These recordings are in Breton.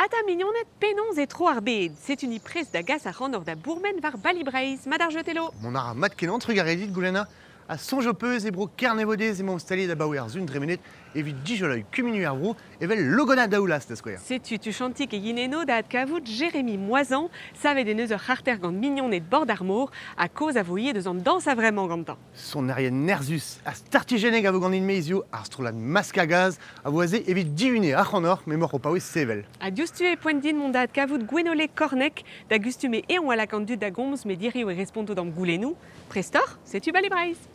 Ata mignoned, penaos e tro ar bed? Setu ni prest da gas ac'hanoc'h da bourmen war Bali Breizh. Mat ar jeu, Telo? Mont a ra mat-kenañ, trugarez dit, Goulenna. Ha soñj ho peus e bro Kernevodez emaomp staliet abaoe ar sun dremenet evit dijoleiñ kumunioù ar vro evel Logonna Daoulaz da skouer. Setu tuchantik e Yineno da adkavout Jérémy Moisan, savet en deus ur c'harter gant mignoned bord ar mor ha kaoz a vo ivez deus an dañs a-vremañ gantañ. Sonerien nerzhus ha startijennek a vo ganin maezioù ar strollad Maskagaz a vo aze evit dihuniñ ac'hanoc'h m'emaoc'h o paouez sevel. Ha diouzhtu eo poent din mont da adkavout Gwenole Korneg, da gustume eñ a lak an dud da gomz met hiriv e responto d'am goulennoù. Prest oc'h? Setu Bale Breizh!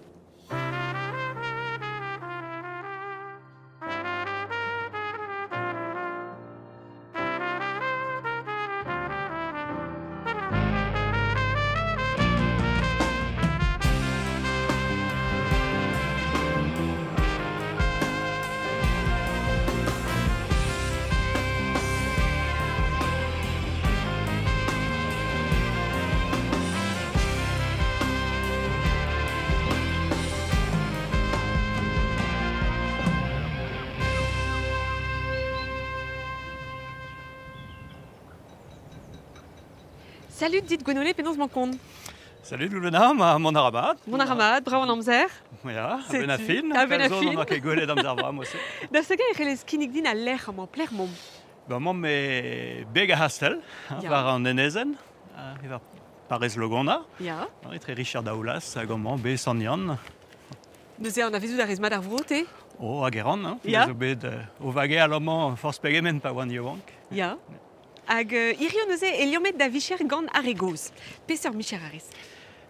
Salut dit Gwenole, penaos 'mañ kont? Salut Goulwena, ma mont a ra mat. Mont a ra mat, brav an amzer. Ya, a-benn ar fin. A-benn ar fin. Kalz zo ket gwelet amzer vrav mod-se. Da segañ e c'hellez kinnig din al lec'h amañ, pelec'h 'momp? Ba mamm e beg ar c'hastell, war an enezenn, war parrez Logonna, etre Richard Daoulas hag amañ bez Sant-Yann. Neuze anavezout a rez mat ar vro, te? Oh, hag e ran, hein. Me zo bet o vageal amañ forzh pegement pa oan yaouank. Ya. Hag hiziv neuze e liammet da vicher gant ar re gozh. Peseurt micher a rez?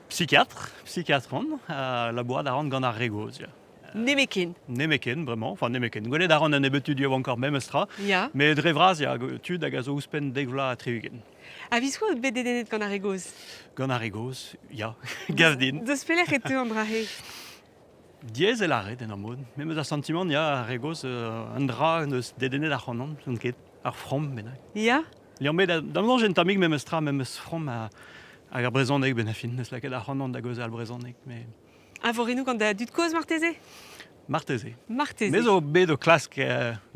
Psychiatre, psychiatre on, ha labourat a ran gant ar re gozh, ya. Nemetken. Nemetken, bremañ. Enfin, nemetken. Gwelet a ran un nebeud tud yaouankoc'h memes tra. Ya. Met dre vras, ya, tud hag a zo ouzhpenn 10 vloaz ha 60. A-viskoazh out bet dedennet gant ar re gozh? Gant ar re gozh, ya. Gav din. Deus pelec'h e teu an dra-se? Diaes e lâret en ur mod. Me 'm eus ar santimant, ya, ar re gozh, un dra neus dedennet ac'hanon, n'on ket, ar from bennak. Ya? Liammet da'm soñj un tammig memes tra, memes from hag ar brezhoneg benn ar fin. Neus lakaet ac'hanon da gaozeal brezhoneg, mais... Eñvorennoù gant da dud-kozh marteze? Marteze. Marteze. Me zo bet o klask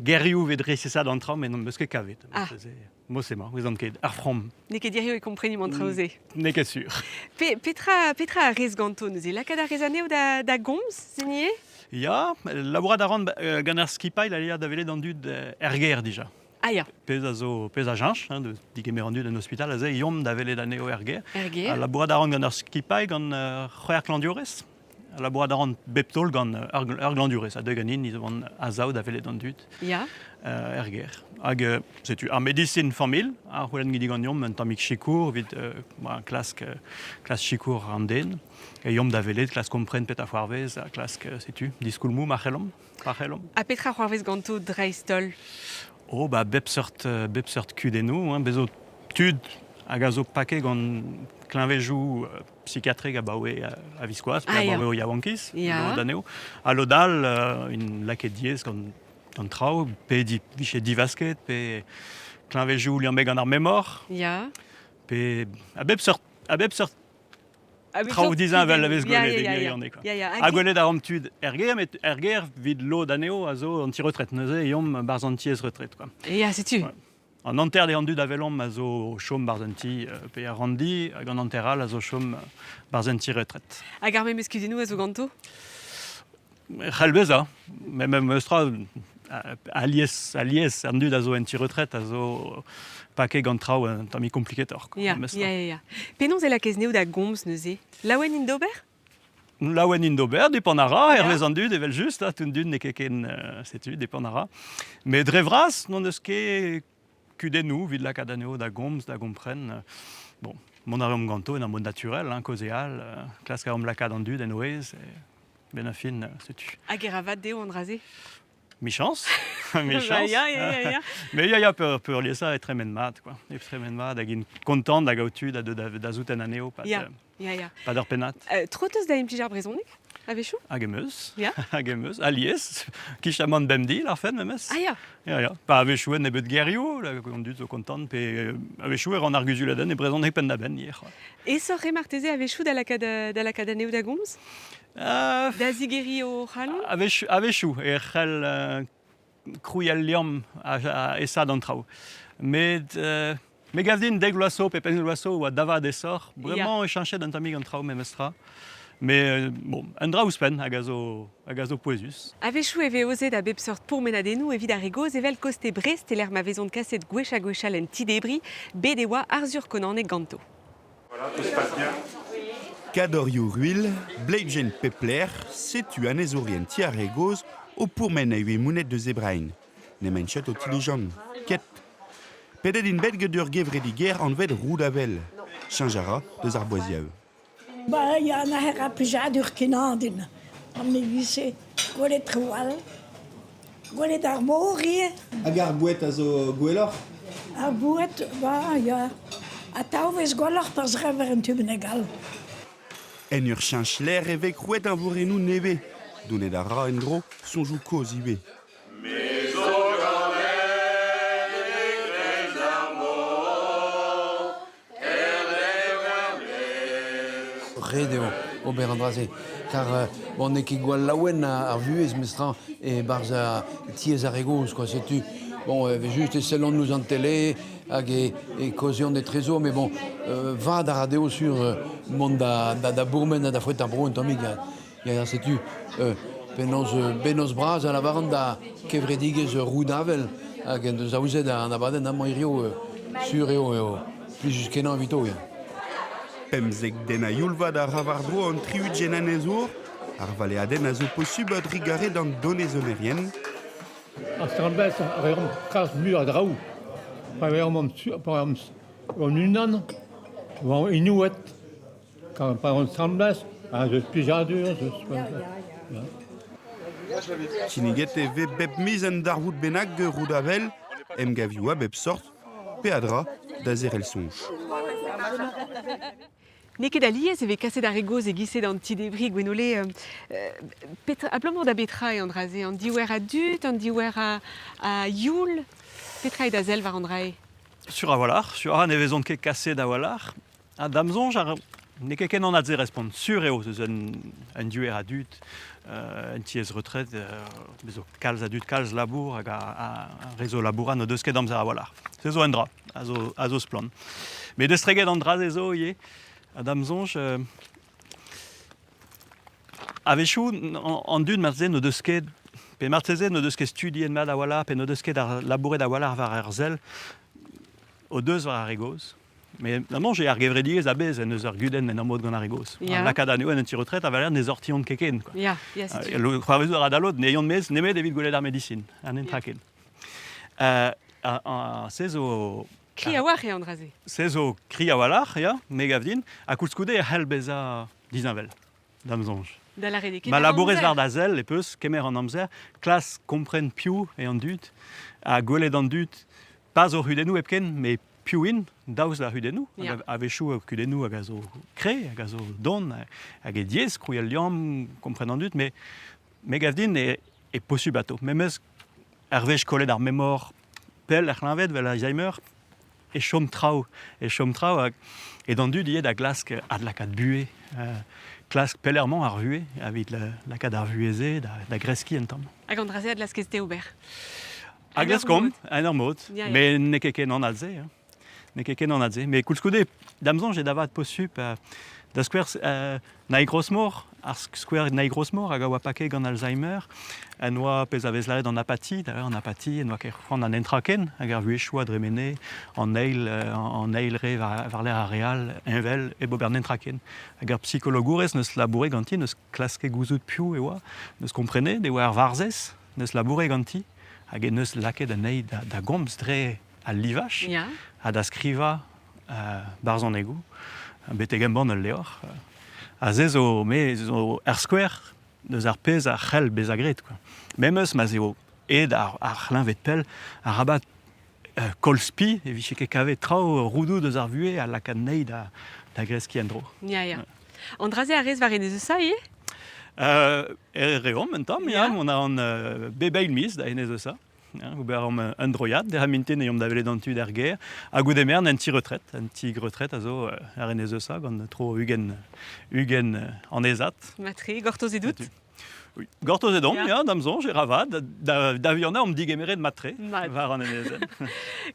gerioù evit resisaat an traoù, met n'am eus ket kavet. Ah. Marteze. Mod-se emañ, ouezan ket. Ar from. N'eo ket hiziv e komprenimp an traoù-se. N'eo ket sur. Pe, petra, petra a rez ganto neuze? Lakaat a rez anezho da, da gomz, Zenier? Ya, labourat a ran gant ar skipailh a ya da welet an dud er gêr dija. Ah ya. Pezh a zo pezh a cheñch, hein, degemer an dud en ospital aze, yomp da welet anezho er gêr. Er gêr. Ha labourat a ran gant ur skipailh, gant c'hwec'h klañvdiourez. Ha labourat a ran bep taol gant ur glañvdiourez a deu ganin, ni zo a-sav da welet an dud Ya. er gêr. Hag setu ar medisin familh a c'houlenn diganeomp un tammig sikour evit klask, klask sikour an den. E yomp da welet, klask kompren petra c'hoarvez, ha klask, setu, diskoulmoù ma c'hellomp. Pa c'hellomp. Ha petra c'hoarvez ganto dreist-holl? Oh, ba bep seurt, bep seurt kudennoù. Hein. Bez zo tud hag a zo paket gant kleñvejoù psychiatrek abaoe a-viskoazh, pe abaoe o yaouankiz, lod anezho. Ha lod all, int lakaet diaes gant, gant traoù, pe di, vije divasket, pe kleñvejoù liammet gant ar memor. Ya. Pe a bep seurt, a bep seurt Traoù disheñvel a vez gwelet e gwirionez quoi. Ha gwelet a ran tud er gêr, met er gêr evit lod anezho a zo an ti-retret. Neuze e omp 'barzh an tiez retret quoi. Ya, setu. An hanter de an dud a welomp a zo o chom 'barzh un ti pe ar ranndi, hag an hanter all a zo chom 'barzh un ti retret. Hag ar memes kudennoù a zo ganto? C'hell bezañ. Met memes tra, alies, alies, an dud a zo en ti-retret a zo paket gant traoù un tammig kompliketoc'h. Ya, ya, ya, ya. Penaos e lakaez anezho da gomz neuze? Laouen int d'ober? Laouen int d'ober, depend a ra, hervez an dud evel-just, ha tout an dud n'eo ket ken, setu, depend a ra. Met dre vras, n'hon eus ket kudennoù evit lakaat anezho da gomz, da gompren. Bon, mont a reomp ganto en ur mod naturel, hein, kaozeal, klask a reomp lakaat an dud en o aez, benn ar fin, setu. Hag e ra vat dezho an dra-se? Michañs, michañs. Ya, ya, ya, ya. Mais ya, ya, peur, peurliesañ e tremen mat, quoi. E tremen mat hag int kontant da gaout tud da, da zouten anezho, pas, ya. Ya, ya. Pas d'ur pennad. Tro teus da implij ar brezhoneg a-wechoù? Hag em eus. Ya. Hag em eus. Alies. Kichamant bemdez, ar memes. Ah ya. Ya, ya. Pa a-wechoù un nebeud gerioù, an dud zo kontant, pe a-wechoù e ran ar guzuladenn e brezhoneg penn-da-benn hier. Aesoc'h eo marteze a-wechoù da lakaat da lakaat anezho da gomz? Da zigeriñ o c'halon? A-wechoù e c'hell krouiñ al liamm a aesaat an traoù. Met me gav din dek vloaz zo pe pemzek vloaz zo oa da vat aesoc'h. Bremañ e cheñchet un tammig an traoù memestra. Met bon, un dra ouzhpenn hag a zo, hag a zo pouezus. A-wechoù e vez aozet a bep seurt pourmenadennoù evit ar re gozh evel koste Brest e-lec'h ma vezont kaset gwech ha gwechall en ti-debriñ. Bet e oa Arzhur Konaneg ganto. Kadorioù ruilh, bleijen pep lec'h, setu annezourien ti ar re gozh o pourmen e monet deus Ebrain. N'emaint ket o tilijan, ket. Pedet int bet get ur gevredigezh anvet Roudavel. Cheñch a ra deus ar boaziaou. Ba ya, neuze ra plijadur kenañ din. An e-giz-se, gwelet traoù all. Gwelet ar mor ivez. Hag ar boued a zo gwelloc'h? Ar boued, ba ya. Atav 'vez gwelloc'h pa zrever un tu bennak all. En ur cheñch lec'h e vez krouet eñvorennoù nevez. Donet a ra en-dro soñjoù kozh ivez. Ret eo ober an dra-se kar bon n'eo ket gwall laouen ar vuhez memestra e-barzh tiez ar re gozh quoi setu bon evel-just e sellont ouzh an tele hag e kaozeont etrezo met bon vad a ra dezho sur mont da bourmen ha da foetañ bro un tammig ya setu penaos bennozh bras a lavaran da kevredigezh Roudavel hag en deus aozet an abadenn amañ hiziv sur eo plijus-kenañ evito ya. 15 den a-youl-vat a ra war-dro an tri-ugent anezho. Ar valeadenn a zo posubl a-drugarez d'an donezonerien. Ar strabez a reomp kalz muioc'h a draoù. Pa reomp hon-unan, oamp inouet. Pa on asambles, ez eus plijadur, ez eus... Kinniget e vez bep miz un darvoud bennak de Roudavel, emgavioù a bep sort, peadra da zerc'hel soñj. N'eo ket alies e vez kaset ar re gozh e-giz-se d'an ti-debriñ, Gwenole. Petra, abalamour da betra eo an dra-se? An diouer a dud, an diouer a youl? Petra eo da sell war an dra-se? Sur a-walc'h, sur a ne vezont ket kaset a-walc'h. Ha da'm soñj n'eo ket ken anat se respont. Sur eo eus un diouer a dud, un tiez retret, zo kalz a dud, kalz labour hag ar re zo labourat n'o deus ket amzer a-walc'h. Se zo un dra a zo splann. Met estreget an dra-se zo ivez, ha da'm soñj, a-wechoù an dud marteze n'o deus ket, pe marteze n'o deus ket studiet mat a-walc'h, pe n'o deus ket labouret a-walc'h war ar sell o deus war ar re gozh. Mais amañ j'ai ar gevredigezh a-bezh en deus ur gudenn en amod gant ar re gozh. Ya. Lakaat anezho en un ti-retret a valer ne sortiont ket ken. Quoi. Ya, ya, setu. C'hoarvezout a ra da lod, ne eont maez nemet evit gwelet ar medisin, an netra ken. Se zo... Kri a-walc'h eo an dra-se. Se zo kri a-walc'h, ya, me gav din, ha koulskoude e c'hell bezañ disheñvel, da'm soñj. Da lâret eo Ma labourez war da sell e peus kemer an amzer, klask kompren piv eo an dud, ha gwelet an dud, pas o c'hudennoù hepken, met piv int daoust d'ar c'hudennoù. A-wechoù kudennoù hag a zo kre, hag a zo don, hag e diaes krouiñ al liamm, kompren an dud, met me gav din e posubl atao. Memes ar wech kollet ar memor pell er c'hleñved, 'vel Alzheimer, e chom traoù, e chom traoù hag e d'an dud ivez da glask adlakaat buhez, klask pelec'h-mañ ar vuhez evit lakaat ar vuhez-se da greskiñ un tamm. Hag an dra-se a glaskez-te ober? A glaskomp, en ur mod, met n'eo ket ken anat se. N'eo ket ken anat se. Mais koulskoude, da'm soñj eo da vat posupl. Da skouer, Naig Rosmor, ar skouer Naig Rosmor hag a oa paket gant Alzheimer, en oa pezh a vez lâret an apathie, da an apathie, en oa ket c'hoant an entra ken, hag ar vuhezioù a dremene an eil, an eil re war-lerc'h ar re all, heñvel, hep ober netra ken. Hag ar psikologourez neus labouret ganti, neus klasket gouzout piv e oa, neus komprenet e oa ar varzhez, neus labouret ganti hag en deus lakaet anezhi da gomz dre al livaj ha da skrivañ barzhonegoù betek embann ul levr. Ha se zo me zo er skouer deus ar pezh a c'hell bezañ graet quoi. Memes ma'z eo aet ar c'hleñved pell, arabat koll spi e vije ket kavet traoù roudoù deus ar vuhez a lakaat anezhi da greskiñ en-dro. Ya, ya. An dra-se a rez war Enez Eusa ivez? E reomp un tamm, ya. On a an bep eil miz da Enez Eusa. Ober omp un droiad, dec'h mintin eomp da welet an tud er gêr. Ha goude merenn un ti retret, un ti retret a zo er Enez Eusa gant tro 20 annezad. Matre, gortoz edout? Gortoz edon, ya, da'm soñj, e ra vat. Da, da vihanañ omp digemeret mat-tre war an enezenn.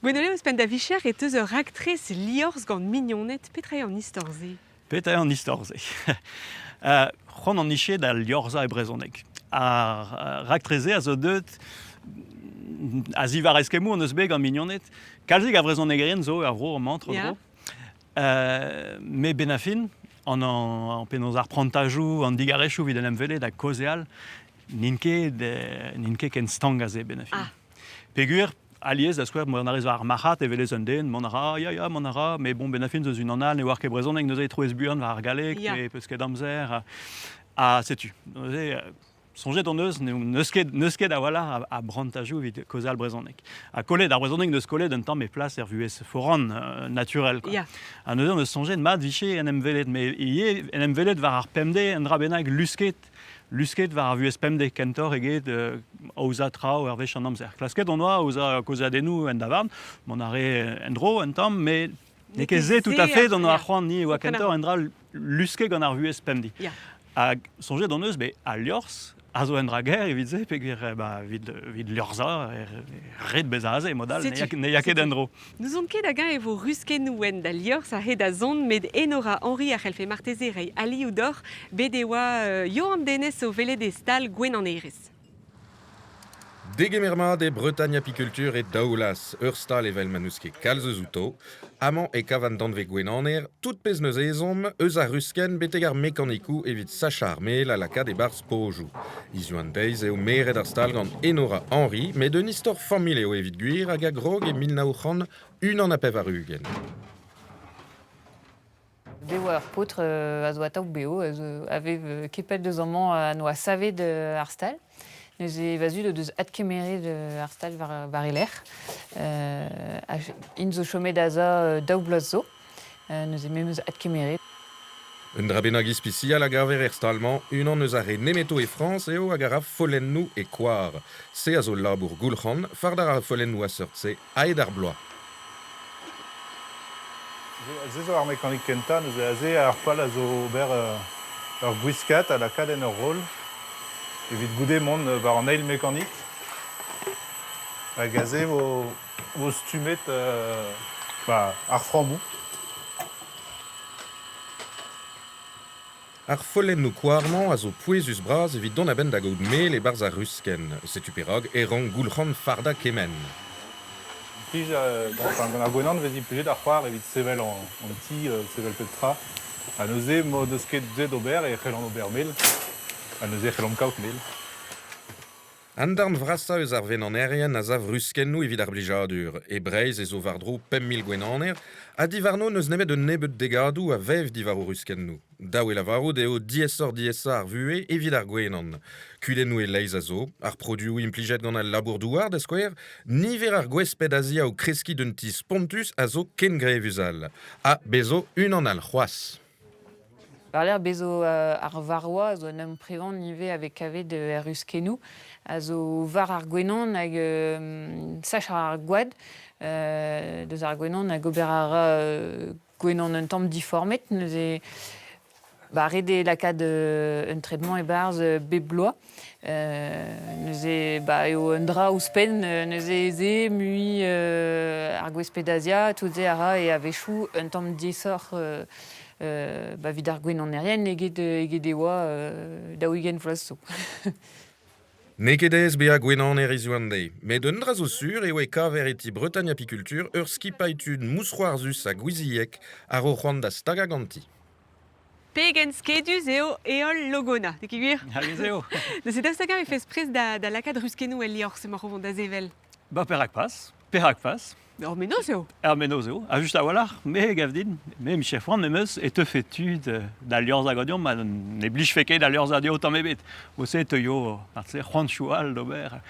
Gwenole, ouzhpenn da vicher e teus ur raktres liorzh gant mignoned. Petra eo an istor-se? Petra eo an istor-se? C'hoant an niche da liorzhañ e brezhoneg. Ar raktres-se a zo deuet a-ziwar eskemmoù hon eus bet gant mignoned. Kalzik a vrezhonegerien zo er vro amañ tro-dro. Me 'benn ar fin, an, an, penaos ar prantajoù, an digarezioù evit en em welet ha kaozeal, n'int ket, n'int ket ken stank aze 'benn ar fin. Ah. Peogwir, alies, da skouer, mont a rez war ar marc'had e welez un den, mont a ra, ya, ya, mont a ra, met bon, 'benn ar fin 'z eus unan all ne oar ket brezhoneg, neuze e troez buan war ar galleg, pe peus ket amzer. Ha setu. Neuze, Soñjet hon eus n'eus ket, n'eus ket a-walc'h a, a brantajoù evit kaozeal brezhoneg. Ha kollet, ar brezhoneg n'eus kollet un tamm e plas er vuhez foran naturel. Quoi. Yeah. Ha neuze hon eus soñjet mat vije en em welet, met ivez en em welet war ar pemdez un dra bennak lusket, lusket war ar vuhez pemdez kentoc'h eget aozañ traoù ur wech an amzer. Klasket hon oa aozañ kaozeadennoù en davarn, mont a rae en-dro un tamm, met n'eo ket se tout à fait hon oa c'hoant ni e oa kentoc'h un dra lusket gant ar vuhez pemdez. Hag soñjet hon eus, bet al liorzh a zo un dra gaer evit se, peogwir ba, evit, evit liorzhañ, ret bezañ aze, mod all, ne ya ket en-dro. N'ouzon ket hag-eñ e vo ruskennoù wenn da liorzh a-hed a zont, met Enora Henri a c'hellfe marteze reiñ alioù deoc'h. Bet e oa Johan Denez o welet e stal Gwenanerez. Degemer mat e Bretagne Apiculture e Daoulaz, ur stal evel ma n'eus ket kalz eus outo. Amañ e kavan danvez gwenaner, tout pezh n'eus ezhomm, eus ar ruskenn betek ar mekanikoù evit sachañ ar mel ha lakaat e-barzh pojoù. Hiziv an deiz eo meret ar stal gant Enora Henry, met un istor familh eo evit gwir hag a grog e 1981. Bet oa ur paotr a zo atav bev, a zo a vev kepet deus amañ ha 'noa savet ar stal. Neuze va zud o deus adkemeret ar stal war, war e lerc'h. Int zo chomet aze daou bloaz zo. Neuze me 'm eus adkemeret. Un dra bennak ispisial a gaver er stal-mañ, unan eus ar re nemeto e Frañs eo hag a ra follennoù e koar. Se a zo labour Goulc'han, fardañ a ra follennoù a seurt-se aet ar bloaz. Se zo ar mekanik kentañ, neuze aze ar pal a zo ober ur gwiskad ha lakaat en ur roll evit goude mont war an eil mekanik. Hag aze vo, vo stummet ba, ar frammoù. Ar follennoù koar-mañ a zo pouezus-bras evit dont a-benn da gaout mel e-barzh ar ruskenn. Setu perak e rank Goulc'han fardañ kement. Implij, enfin, gant ar gwenan vez implijet ar c'hoar evit sevel an ti, sevel pep tra. Ha neuze m'o deus ket deuet d'ober e c'hellont ober mel. Ha neuze e c'hellomp kaout mel. An darn vrasañ eus ar wenanerien a sav ruskennoù evit ar blijadur. E Breizh ez zo war-dro 5 000 gwenaner, ha diwarno n'eus nemet un nebeud degadoù a vev diwar o ruskennoù. Dav eo lavarout eo diaesoc'h-diaesañ ar vuhez evit ar gwenan. Kudennoù e-leizh a zo, ar produoù implijet gant al labour-douar da skouer, niver ar gwesped Azia o kreskiñ d'un ti spontus a zo ken grevus all. Ha bez zo unan all c'hoazh. War-lerc'h bezo ar varroa a zo un amprevan ivez a vez kavet er ruskennoù, a zo war ar gwenan hag sach ar gwad deus ar gwenan hag ober a ra gwenan un tamm diformet. Neuze ba ret eo lakaat un traitement e-barzh bep bloaz. Neuze ba eo un dra ouzhpenn neuze se mui ar gwesped-Azia tout se a ra e a-wechoù un tamm diaesoc'h ba evit ar gwenanerien eget eget e oa 40 vloaz zo. N'eo ket aes bezañ gwenaner hiziv an deiz, met un dra zo sur eo e kaver e ti Bretagne Apiculture ur skipailh tud mousc'hoarzhus ha gouiziek a ro c'hoant da stagañ ganti. Pegen skedus eo heol Logonna, n'eo ket gwir? Hag ez eo. Neuze daoust hag-eñ e fez prest da, da lakaat ruskennoù el liorzh emaoc'h o vont da sevel? Ba perak pas, perak pas. Ur mennozh eo. Ur mennozh eo. Ha just a-walc'h, me gav din, me Michel Franc me'm eus e teufe tud da liorzhañ ganeomp ma ne blijfe ket al liorzhañ dezho tamm ebet. O-se e teuio marteze c'hoantoù all d'ober.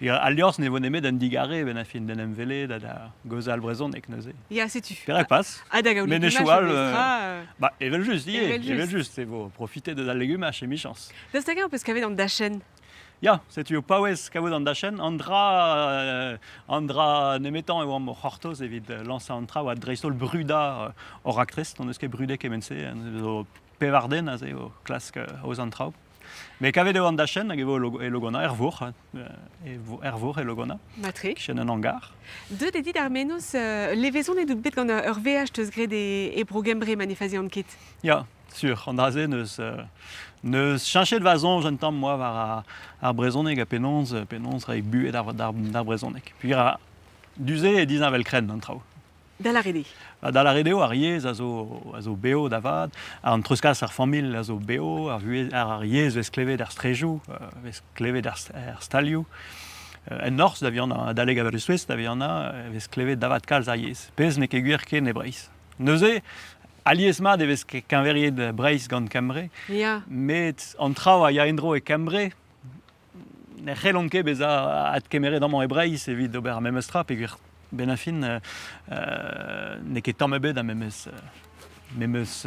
Al liorzh ne vo nemet un digarez benn ar fin d'en em welet ha da gaozeal brezhoneg neuze. Ya, setu. Perak pas? Ha da gaout Mais legumaj chou all, memestra. Ba, evel-just ivez, evel-just e vo profitet eus al legumaj emichañs. Daoust hag-eñ ho peus kavet an dachenn? Ya, setu o paouez kavout an dachenn. An dra, an dra nemetañ e oamp o c'hortoz evit lañsañ an traoù ha dreist-holl brudañ hor raktres. N'hon eus ket brudet kement-se. Zo pevar den aze o klask aozañ an traoù. Me kavet eo an dachenn hag e vo e Logonna, er vourc'h, er vourc'h e Logonna. Matre. Kichen un hangar. Deut eo dit ar mennozh levezon edout bet gant ur veaj teus graet e Bro-Gembre ma ne fazian ket. Ya, sur. An dra-se neus, neus cheñchet va soñj un tamm moi war ar brezhoneg ha penaos, penaos reiñ buhez d'ar brezhoneg. Puis du-se e disheñvel-krenn an traoù. Da lâret eo. Da lâret eo ar yezh a zo, a zo bev da vat, an treuzkas ar familh a zo bev, ar, vuhez, ar yezh vez klevet er strejoù, vez klevet er, er stalioù. En norzh da vihanañ, adalek Aberystwyth da vihanañ, e vez klevet da vat kalz ar yezh. Pezh n'eo ket gwir ken e Breizh. Neuze, alies-mat e vez keñveriet Breizh gant Kembre, Ya. met an traoù a ya en-dro e Kembre ne c'hellont ket bezañ adkemeret amañ e Breizh evit ober ar memes tra peogwir benn ar fin n'eo ket tamm ebet ar memes memes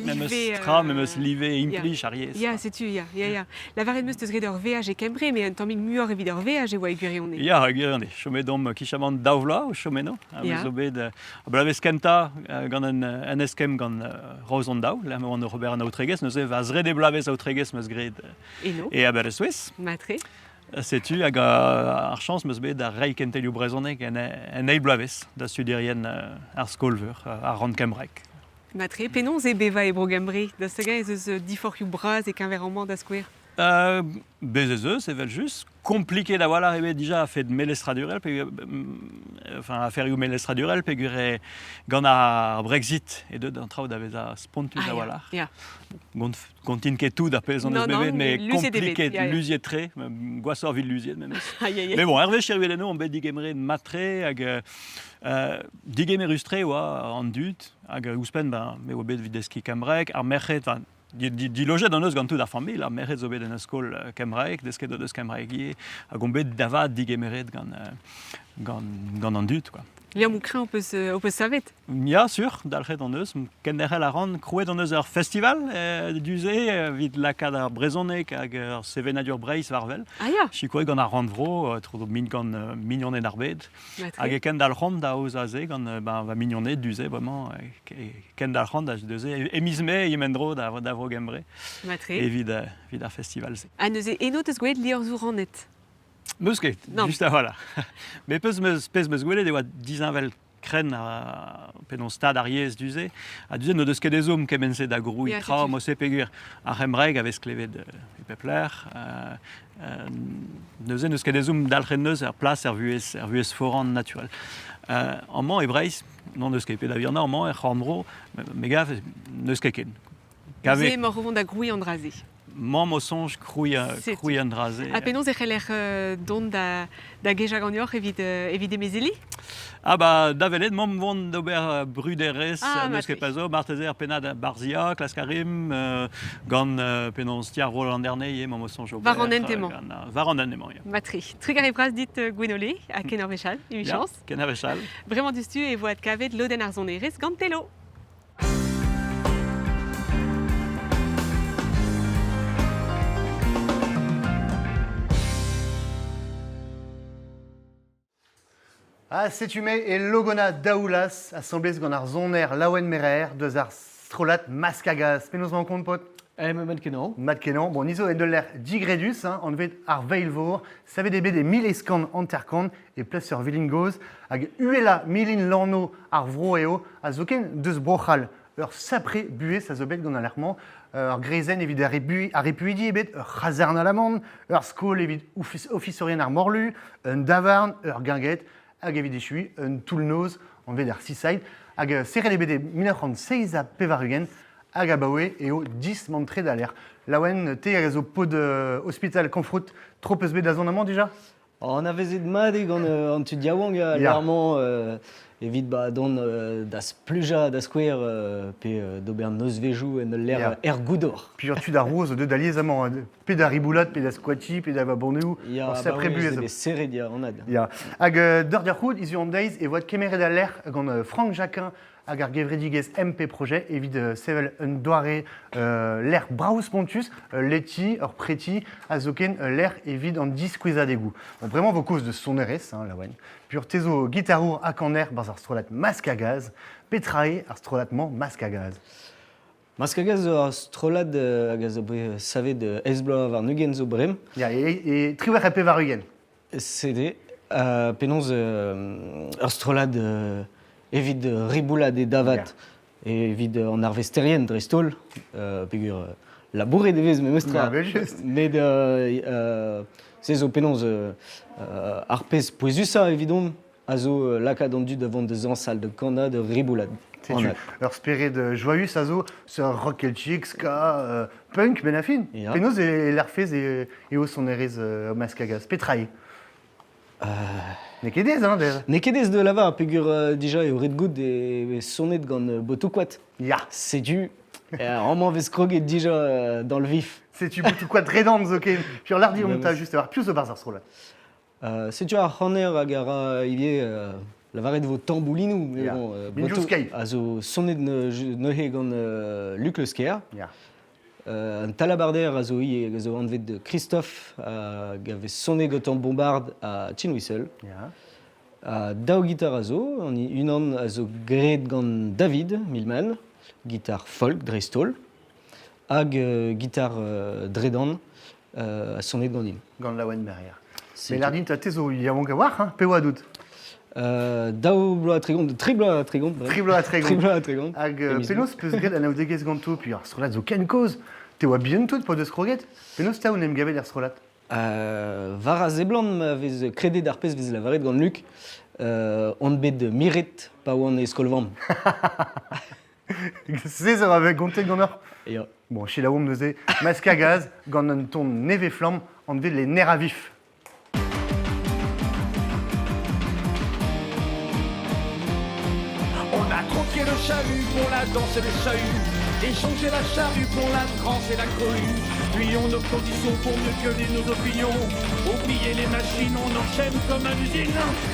memes tra, memes live implij ar yezh. Ya, setu, ya, ya, ya. Lavaret 'm eus teus graet ur veaj e Kembre, met un tammig muioc'h evit ur veaj e oa e gwirionez. Ya, e gwirionez. Chomet omp kichamant daou vloaz o chom eno. Ha zo bet ar bloavezh kentañ gant un eskemm gant Roazhon Daou, lec'h ma oan oc'h ober an aotregezh. Neuze va zrede bloavezh aotregezh 'm eus graet Eno. E Aberystwyth. Matre. Setu hag ar chañs 'm eus bet da reiñ kentelioù brezhoneg en, en eil bloavezh da studierien ar skol-veur, ar rann kembraek. Matre, penaos eo bevañ e Bro-Gembre? Da segañ ez eus diforc'hioù bras e-keñver amañ da skouer? Bez ez eus, evel-just. Kompliket a-walc'h eo bet dija a-fet melestradurel, pe, enfin, aferioù melestradurel, peogwir eo gant ar Brexit eo deuet an traoù da vezañ spontus Ah, ya, a-walc'h. ya. Gontin ket tout ar pezh hon eus Non, non, bevet, mais luziet eo bet, kompliket, ya, ya. luziet-tre, gwashoc'h evit luziet memes. Aïe, aïe, aïe. Mais bon, hervez Chervil eno, on bet digemeret mat-tre hag digemerus-tre oa an dud, hag ouzhpenn, ben, me oa bet evit deskiñ kembraeg, ar merc'hed, enfin, dilojet hon eus gant tout ar familh, ar merc'hed zo bet en ur skol kembraek, desket o deus kembraeg ivez, hag on bet da vat digemeret gant, gant, gant an dud, quoi. Liammoù kreñv ho peus savet? Ya, sur, dalc'het hon eus. Kenderc'hel a ran. Krouet hon eus ur festival du-se evit lakaat ar brezhoneg hag ar sevenadur Breizh war-wel. Ah ya. Sikouret gant ar rannvro, tro gant mignoned ar bed. Hag e kendalc'homp da aozañ se gant ben, va mignoned du-se bremañ. E kendalc'han da neuze e miz Mae e en-dro da, da Vro-Gembre evit, evit ar festival-se. Ha neuze eno teus gwelet liorzhoù rannet? Meus ket, just a-walc'h. Mais pezh meus gwelet e oa disheñvel krenn a penaos stad ar yezh du-se. Ha du-se n'o deus ket ezhomm kement-se da grouiñ tra, mo-se peogwir ar c'hembraeg a vez klevet e pep lec'h. Neuze n'eus ket ezhomm dalc'het neuz er plas er vuhez, er vuhez foran naturel. Amañ e Breizh, n'hon eus ket pe da vihanañ amañ er c'horn-bro, me gav n'eus ket ken. Neuze emaoc'h o vont da grouiñ an dra-se. Mamm o soñj krouiñ, krouiñ an dra-se. Ha penaos e c'heller dont da, da gejañ ganeoc'h evit, evit emezeliñ? Ah bah da welet, mamm vont d'ober bruderezh, ah, n'eus ket pas zo, marteze ar pennad barzhiañ, klask a rimp, gant penaos ti ar vro Landerne ivez, mamm o soñj ober. War an hent emañ. War an hent emañ, ya. Matre. Trugarez bras dit Gwenole, ha ken ur wech all, emichañs. Ken ur wech all. Bremañ diouzhtu e vo adkavet lodenn ar sonerezh gant Telo. Ha setu me e Logonna Daoulaz, asambles gant ar soner Laouen Merer deus ar strollad Maskagaz. Penaos 'mañ kont, paotr? Eh, mat kenañ. Mat kenañ. Bon, ni zo en ul lec'h digredus, hein, anvet ar Veilvor. Savet eo bet e 1850 e plas ur vilin gozh hag uhelañ milin lanv ar vro eo, ha zoken deus Bro-C'hall. Ur sapre buhez a zo bet gant al lec'h-mañ, ur greizenn evit ar repuidi ebet, ur c'hazarn alaman, ur skol evit ofisourien ar morlu, un davarn, ur guinguette, hag evit echuiñ un toull-noz anvet ar Seaside. Hag serret eo bet e 1987 hag abaoe eo dismantret al lec'h. Laouen, te hag a zo paotr ospital Konfrout, tro peus bet da zont amañ dija? Anavezet mat eo gant an tud yaouank al evit ba, dont da splujañ da skouer pe d'ober nozvezhioù en ul lec'h er goudor. Puis tud ar roz o deus alies amañ, pe da riboulat, pe da squati, pe da vaboneoù. Ya, ba oui, serret ya, anad. Ya. Hag d'ur d'ar hiziv an deiz e voad kemeret al lec'h gant Franck Jacquin hag ar gevredigezh MP Projet evit sevel un doare lec'h brav-spontus, ul leti, ur preti, ha zoken ul lec'h evit an diskouezadegoù. Bon, bremañ vo kaoz de sonerezh, hein, Laouen. Pur te zo gitarour ha kaner barzh ar strollad Masque à gaz. Petra eo ar strollad-mañ Masque à gaz? Maskagaz zo ur strollad hag a zo bet savet eizh bloaz warn-ugent zo bremañ. Ya, e 98. CD. Penaos ur strollad evit riboulat e davat, evit an arvesterien dreist-holl, peogwir labouret e vez memestra. Met se zo penaos ar pezh pouezusañ evidon a zo lakaat an dud da vont da zañsal, da kanañ, da riboulat. Setu ur spered joaüs a zo, sur rock keltiek, ska, punk, ben a fin. Penaos e larfez eo sonerezh Maskagaz? Petra eo? N'eo ket aes, hein, d'ailleurs. N'eo ket aes de lavar, peogwir dija eo ret goût e sonet gant botoù-koad. Ya. Setu, amañ vez kroget dija dans le vif. Setu botoù-koad redant zoken. Puis lardi on t'a juste war piv zo barzh ar strollad. Setu ar c'haner hag a ra ivez lavaret vo tamboulinoù mais bon, a zo sonet neuze gant Luc Le Squer. Un talabarder a zo ivez a zo anvet Christophe hag a vez sonet gantañ bombard ha tin whistle. Ha daou gitar a zo, unan a zo graet gant David Milman, gitar folk dreist-holl, hag gitar dredan a sonet ganin. Gant Laouen Merrier. Mais lardin, te zo yaouank a-walc'h, hein, pe oa dout? Daou bloaz 30, tri bloaz 30. Tri bloaz 30. Tri bloaz 30. Hag penaos peus graet anaoudegezh ganto? Puis ar strollad zo ken kozh. Te oa bihan tout pa deus kroget. Penaos 'ta on em gavet er strollad? War a seblant ma vez kredet ar pezh vez lavaret gant Luc, on bet miret pa oan e skol-vamm. Se zo a gontet ganeoc'h? Ya. Bon, selaouomp neuze Masque à gaz gant un ton nevez-flamm anvet les nerfs à vif. On a troqué le chalut pour la danse et le chahut, échangé la charrue pour la transe et la cohue. Fuyons nos conditions pour mieux gueuler nos opinions. Oubliez les machines, on enchaîne comme à l'usine.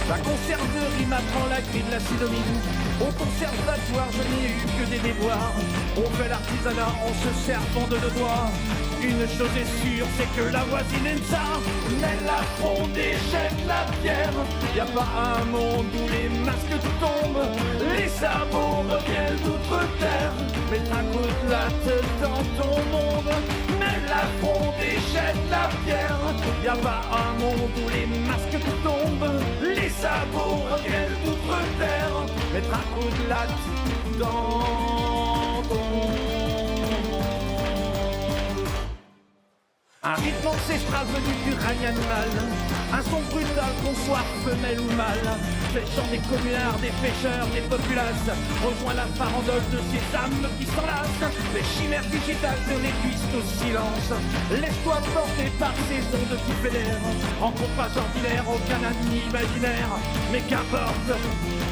La conserverie m'apprend la grille de la sidomine. Au conservatoire, je n'ai eu que des déboires. On fait l'artisanat en se servant de nos doigts. Une chose est sûre, c'est que la voisine aime ça. Mais la fronde et jette la pierre. Y a pas un monde où les masques tombent. Les sabots reviennent d'outre-terre. Mettre un coup de latte dans ton monde. Mais la fronde et jette la pierre. Y a pas un monde où les masques tombent. Les sabots reviennent d'outre-terre. Mettre un coup de latte dans ton monde. Un rythme ancestral venu du règne animal, un son brutal qu'on soit femelle ou mâle. Pêchant des communards, des pêcheurs, des populaces, rejoint la farandole de ces âmes qui s'enlacent. Les chimères digitales te réduisent au silence. Laisse-toi porter par ces ondes qui fédèrent. Rencontre pas ordinaire, aucun ami imaginaire. Mais qu'importe,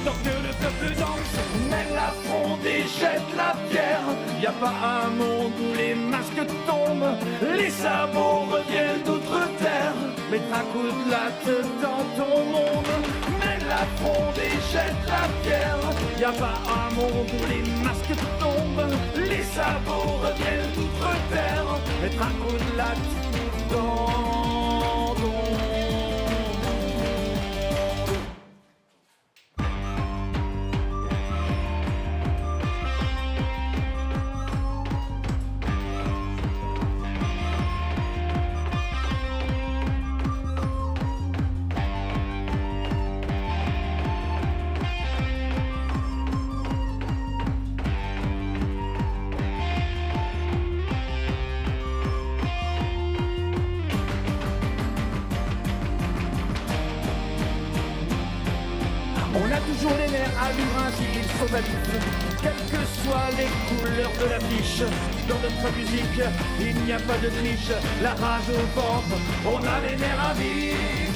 tant que le peuple danse, mène la fronde et jette la pierre. Y a pas un monde où les masques tombent, les sabots reviennent d'outre-terre. Mettre un coup de latte dans ton monde, mène la fronde et jette la pierre. Y a pas un monde où les masques tombent, les sabots reviennent d'outre-terre. Mettre un coup de latte dans ton monde. On a toujours les nerfs à vivre ainsi, ils sont à vif. Quelles que soient les couleurs de l'affiche, dans notre musique, il n'y a pas de triche. La rage au ventre, on a les nerfs à vif.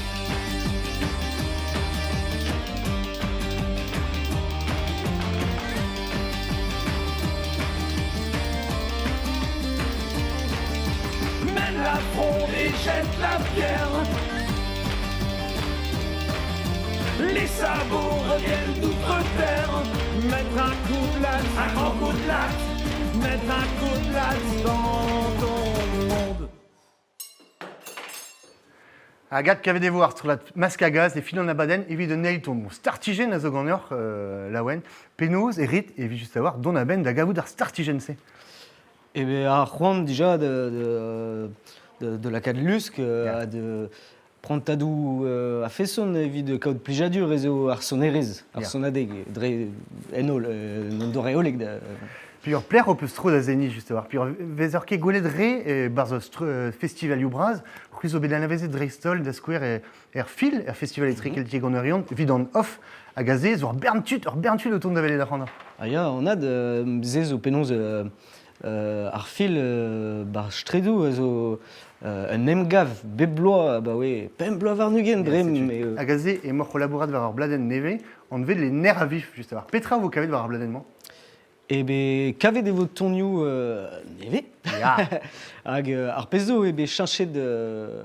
Mène la fronde et jette la pierre. Les sabots reviennent d'outre-terre. Mettre un coup de latte, un grand coup de latte. Mettre un coup de latte dans ton monde. Agat kavet e vo ar strollad Masque à gaz e fin an abadenn evit un eil ton. Bon, startijenn a zo ganeoc'h, Laouen. Penaos e rit evit just a-walc'h dont a-benn da gavout ar startijenn-se? E be ar c'hoant dija de lakaat lusk ha de prantadoù a-feson evit kaout plijadur ez eo ar sonerezh, ar sonadeg, dre en holl, an doare-hollek da... Puis ur plec'h ho peus tro da seniñ just a-walc'h. Puis ur vezer ket gwelet re e-barzh festivalioù bras, c'hwi zo bet anavezet dreist-holl da skouer er fil, er festival etrekeltiek an Oriant, evit an off, hag aze zo ur bern tud, ur bern tud o tont da welet ac'hanoc'h. Ah ya, anat, se zo penaos ar fil bar stredoù a zo un emgav bep bloaz abaoe 25 dre mais Hag aze emaoc'h o labourat war ur bladenn nevez, anvet Les Nerfs à vif, just a-walc'h. Petra vo kavet war ar bladenn-mañ? E bet kavet e vo tonioù nevez. Ya. Hag ar pezh zo eo bet cheñchet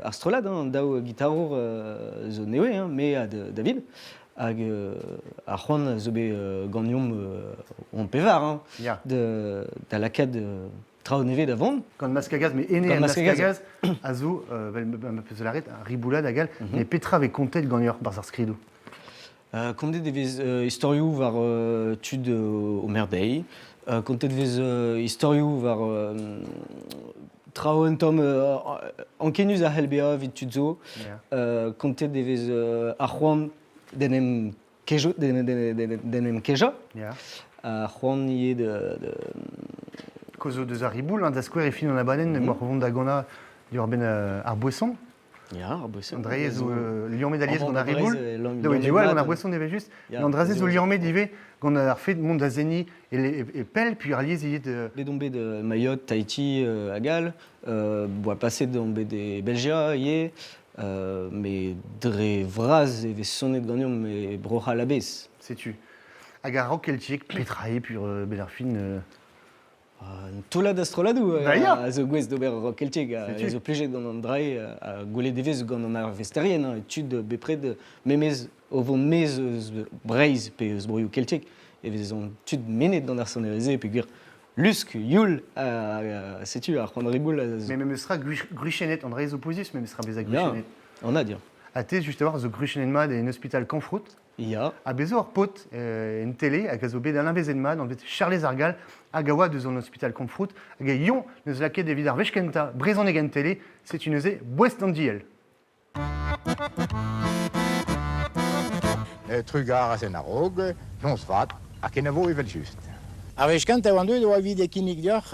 ar strollad, hein, an daou gitarour zo nevez, hein, me ha David. Hag ar c'hoant a zo bet ganeomp hon pevar hein, da lakaat traoù nevez da vont. Gant Maskagaz, mais ene an Maskagaz a zo, vel ma peus lâret, ar riboulad hag all, mais petra vez kontet ganeoc'h barzh ar skridoù? Kontet e vez istorioù war tud o merdeiñ, kontet e vez istorioù war traoù un tamm ankenius a c'hell bezañ evit tud zo. Kontet e vez ar c'hoant d'en em kejo, d'en em kejañ. Ar c'hoant ivez de... Kaoz zo deus ar riboul, hein, da skouer e fin an abadenn, emaoc'h o vont da ganañ diwar-benn ar boeson. Ya, ar boeson. An dra-se zo liammet alies gant ar riboul. Da diwall gant ar boeson evel-just. Mais an dra-se zo liammet ivez gant ar fait mont da seniñ e pell, puis alies ivez de... Bet on bet Mayotte, Tahiti hag all. Boa paset on bet e Belgia ivez. Mais dre vras e vez sonet ganeomp e Bro-C'hall a-bezh. Setu. Hag ar rock keltiek, petra eo pur bet ar fin Un toullad a strolladoù a zo gouest d'ober rock keltiek a zo plijet gant an dra-se ha gwelet e vez gant an arvesterien, hein, tud bepred memes o vont maez eus Breizh pe eus broioù keltiek e vezont tud mennet gant ar sonerezh-se peogwir lusk, youl, setu ar c'hoant riboul. Mais memes tra gwrichenet, an dra-se zo pouezus memes tra bezañ gwrichenet. Anat, ya. Ha te, just a-walc'h, zo gwrichenet mat en ospital Kamfrout. Ya. Ha bez zo ur paotr en tele hag a zo bet anavezet mat, anvet Charlez ar Gall, hag a oa deus an ospital Kamfrout, hag e Yon n'eus lakaet evit ar wech kentañ brezhoneg en tele, setu neuze boest an diell. Trugarez en a-raok, noz vat, ha kenavo evel-just. Ar wech kentañ e oan deuet e oa evit kinnig deoc'h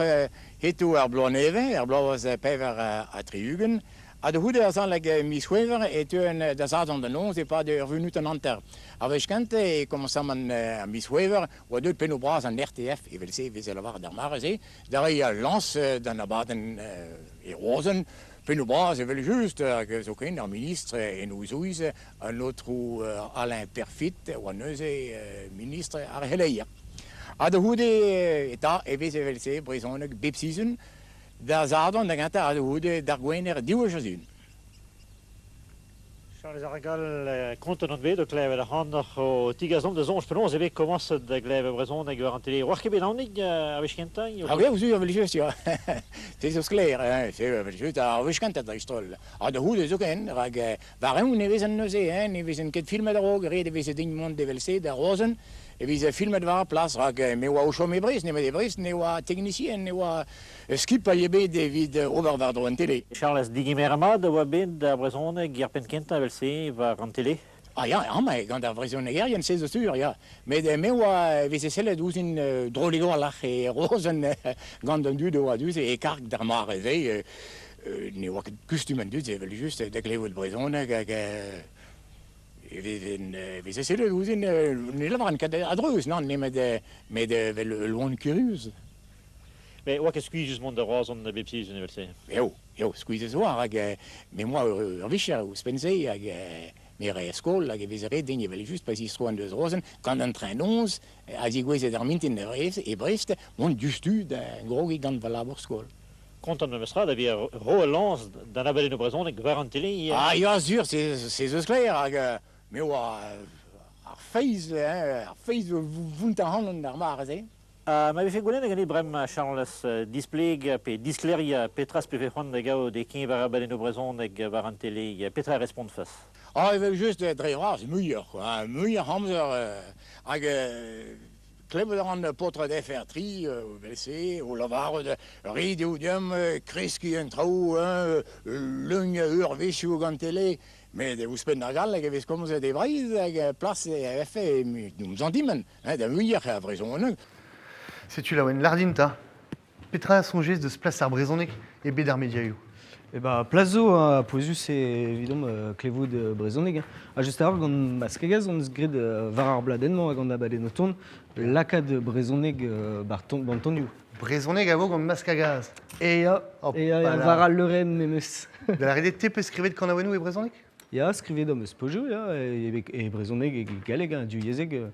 hetoù ar bloaz nevez, ar bloavezh 64, Ha da c'houde azalek miz C'hwevrer e teuen da Sadorn da noz e-pad ur vunutenn hanter. Ar wech kentañ e komañsamant ar miz C'hwevrer oa deuet pennoù bras an RTF, evel-se e veze lavaret d'ar mare-se, da reiñ al lañs d'an abadenn e Roazhon. Pennoù bras evel-just, hag zoken ar ministr en o zouez, an aotrou Alain Perfit, oa neuze ministr ar c'heleier. Ha da c'houde eta e veze evel-se brezhoneg bep sizhun, Da Sadorn da gentañ ha da c'houde d'ar Gwener div wech a-zun. Charlez ar Gall, kontant on bet o klevet ac'hanoc'h o tigas da soñj penaos eo bet komañset da glevet brezhoneg war an tele. Oac'h ket bet aonik ar wech kentañ? Ah oui, sur evel-just, ya. Se zo sklaer, hein, se evel-just ar wech kentañ dreist-holl. Ha da c'houde zoken, rak war-eeun e vezen neuze, hein, ne vezen ket filmet a-raok, ret e veze din mont evel-se da Roazhon, e veze filmet war ar plas, rak me oa o chom e Brest, nemet e Brest ne oa teknisien, ne oa skipailh ebet evit ober war-dro an tele. Charlez, digemer mat a oa bet ar brezhoneg er penn-kentañ evel-se war an tele? Ah ya, amañ, gant ar vrezhonegerien, se zo sur, ya. Met me oa e veze sellet ouzhin drolik a-walc'h e Roazhon gant an dud a oa du-se e karg d'ar mare-se. Ne oa ket kustum an dud-se evel-just da glevout brezhoneg hag e veze sellet ouzhin ne lavaran ket a-dreuz, nann, nemet met evel ul loen kurius. Met oa ket skuizhus mont da Roazhon bep sizhun evel-se? Eo, eo, skuizhus oa, rak me 'moa ur vicher ouzhpenn-se hag me 'rae skol hag e veze ret din evel-just pa zistroan deus Roazhon gant an train noz a zigouezhe d'ar mintin e Brest mont diouzhtu da grogiñ gant va labour skol. Kontant memestra da vezañ ro al lañs d'an abadennoù brezhonek war an tele ivez? Ah ya, sur, se zo sklaer hag me oa ar feiz, hein, ar feiz o vountañ ac'hanon d'ar mare-se. Ma vefe goulennet ganit bremañ, Charles, displeg pe disklêriañ petra 'z pefe c'hoant da gaout e-keñver abadennoù brezhonek war an tele, petra a respontfes? Ah, evel-just, dre vras, muioc'h, quoi, muioc'h amzer hag Klevet a ran paotred FR3 evel-se o lavaret ret eo deomp kreskiñ an traoù, leugn eurvezhioù gant tele. Met ouzhpenn ar galleg e vez komzet e Breizh hag plas e vefe d'hom santimant, da muioc'h a vrezhoneg. Setu laouen lardin 'ta. Petra a soñjez deus plas ar brezhoneg e bed ar mediaioù? Eh ben, plas zo ha pouezus eo evidomp klevout brezhoneg. Hein. Ha just a-walc'h gant Maskegaz hon eus graet war ar bladenn-mañ hag an abadenn o tont lakaat brezhoneg bar ton, ban tonioù. Brezhoneg a vo gant Maskagaz. E ya, e ya, war al leurenn memes. Da lâret eo te 'peus skrivet kanaouennoù e brezhoneg? Ya, skrivet am eus pozioù, ya, e brezhoneg e galleg, hein, divyezhek.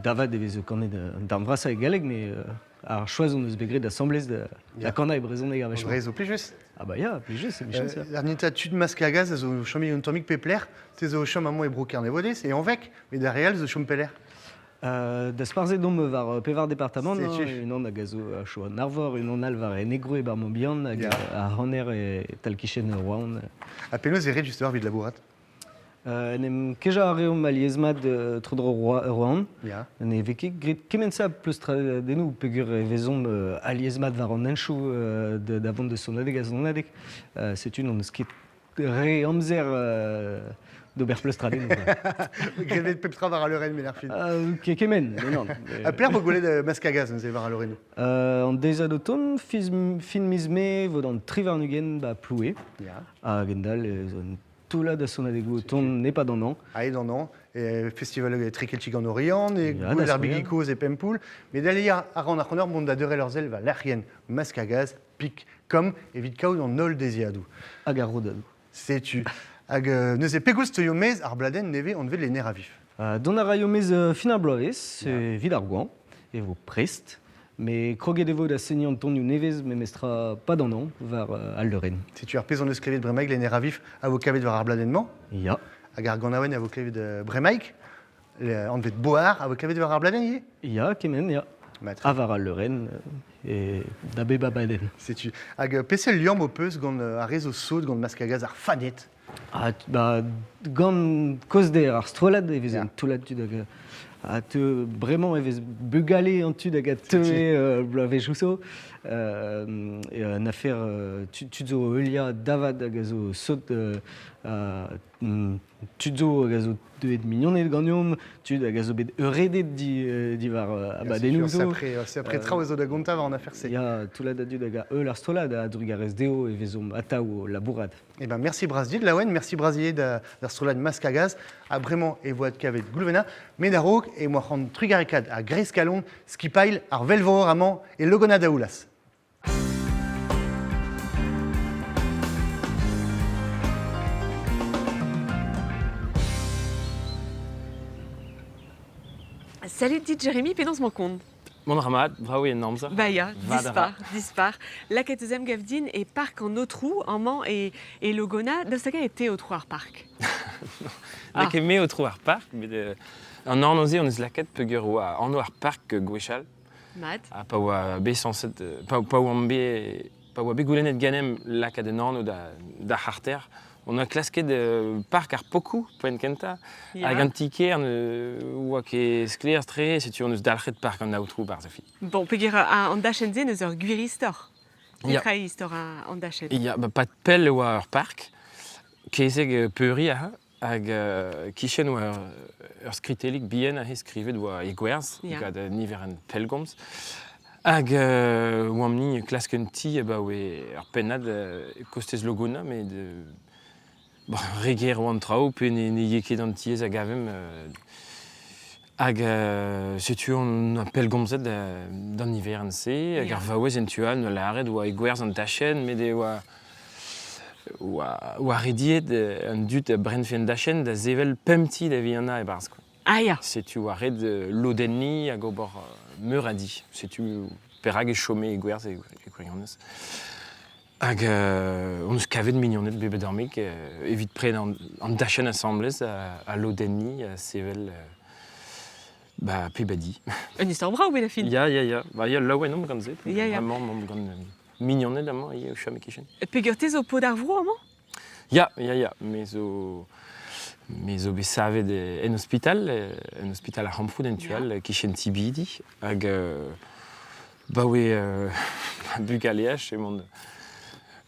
Davat e vez kanet an darn vrasañ e galleg, met ar choaz hon eus bet graet asambles da, da kanañ e brezhoneg ar wech-mañ. zo plijus. Ah bah ya, plijus, emichañs, ya. Ar nita tud mask a gaz a zo chom un tammig peplec'h. Te zo chom amañ e bro Kernevodez, e Anveg, met ar re all zo chom pelec'h. Dasparzhet omp war pevar departamant, hein, unan hag a zo a an Arvor, unan all war Enegro e bar Morbihan hag ar hanner e tal-kichen Rouen. Ha penaos e ret just evit labourat? En em kejañ a reomp alies-mat tro-dro Rouen. Ne vez ket graet kement-se a pleustradennoù peogwir e vezomp alies-mat war an henchoù da vont da sonadeg ha sonadeg. Setu n'hon eus ket re amzer d'ober pleustradennoù. Graet pep tra war al leurenn, met ar fin. Ket kement, mais non. Ha pelec'h vo gwelet Masque à gaz neuze war al leurennoù? An deiziad o tont, fin miz Mae vo d'an 23 ba Ploue. Hag endal ez un toullad a sonadegoù o tont nepad an hañv. Aet an hañv, e festival Trikeltik an Oriant, e gouel ar bigi kozh e Pempoull. Met aliañ a ran ac'hanoc'h mont da deurel ur sell war lec'hienn Masque à gaz, pik com evit kaout an holl deziadoù. Hag ar roudadoù. Setu. Hag neuze, pegoulz teuio maez ar bladenn nevez anvet Les Nerfs à vif? Dont a raio maez fin ar bloavezh, evit ar goañv, e vo prest. Mais kroget e vo da seniñ an tonioù nevez memestra pas d'an hañv war al leurenn. Setu ar pezh hon eus klevet bremaik, Les Nerfs à vif a vo kavet war ar bladenn-mañ. Ya. Hag ar ganaouenn a vo klevet bremaik, anvet Boar, a vo klevet war ar bladenn ivez? Ya, kement, ya. Ha war al leurenn, e da bep abadenn. Setu. Hag peseurt liamm ho peus gant ar re zo sot gant Masque à gaz ar faned? Ah, ba, gant kozhder ar strollad e vez un toullad tud hag a teu bremañ e vez bugale an tud hag a teue bloavezhioù zo. Un afer tud zo heuliañ davad hag a zo sot tud zo hag a zo deuet mignoned ganeomp, tud hag a zo bet euredet diwar abadennoù zo. Sapre traoù zo da gontañ war an afer-se. Ya, toullad a dud hag a heul ar strollad a-drugarez dezho e vezomp atav o labourat. Eh ben, merci bras dit, Laouen, merci bras ivez d'ar strollad Masque à gaz. Ha bremañ e vo adkavet Goulvena, met a-raok e moa c'hoant trugarekaat a greiz kalon skipailh ar Velvor amañ e Logonna Daoulas. Salut dit Jérémy, penaos 'mañ kont? Mont a ra mat, brav eo an amzer. Ba ya, dispar, dispar. Lakaet eus emgav din e park an Aotrou, amañ e, e Logonna. Daoust hag-eñ e te Aotrou ar park? N'eo ket me Aotrou ar park, met an anv-se hon eus lakaet peogwir oa anv ar park gwechall. Mat. Ha pa oa bet sañset, pa oamp bet Pa oa bet goulennet ganemp lakaat un anv d'ar c'harter, on a klasket park ar pokoù poent kentañ, hag an ti-kêr ne oa ket sklaer-tre, setu hon eus dalc'het park an aotrou barzh ar fin. Bon, peogwir an dachenn-se n'eus ur gwir istor. Petra eo istor an dachenn? Ya, ba, pas pell e oa ur park, kezeg peuriñ aze, hag kichen oa ur skritellig bihan aze skrivet oa e gwerzh, gant niverenn pellgomz. Hag oamp-ni klask un ti abaoe ur pennad kostez Logonna, met bon, re ger oa an traoù pe ne ye ket an tiez a gavemp. Hag setu on pellgomzet d'an niverenn-se, hag ar vaouez en tu all 'noa lâret oa e gwerzh an dachenn, met e oa oa rediet an dud a brenfe an dachenn da sevel pemp ti da vihanañ e-barzh quoi. Ah ya. Setu oa ret lodenniñ hag ober meur a di. Setu perak e chome e gwerzh e gwirionez. Hag hon eus kavet mignoned bep a dammig evit prenañ an dachenn asambles ha lodenniñ ha sevel ba pep a di. Un istor brav bet a fin. Ya, ya, ya. Ba ya, laouen omp gant se. Ya, ya. Vraiment omp gant mignoned amañ ivez o chom e-kichen. Peogwir te zo paotr ar vro amañ? Ya, ya, ya. Me zo... Me zo bet savet en ospital, en ospital ar C'hamprout en tu all, kichen Tibidi, hag baoe bugaleaj emaon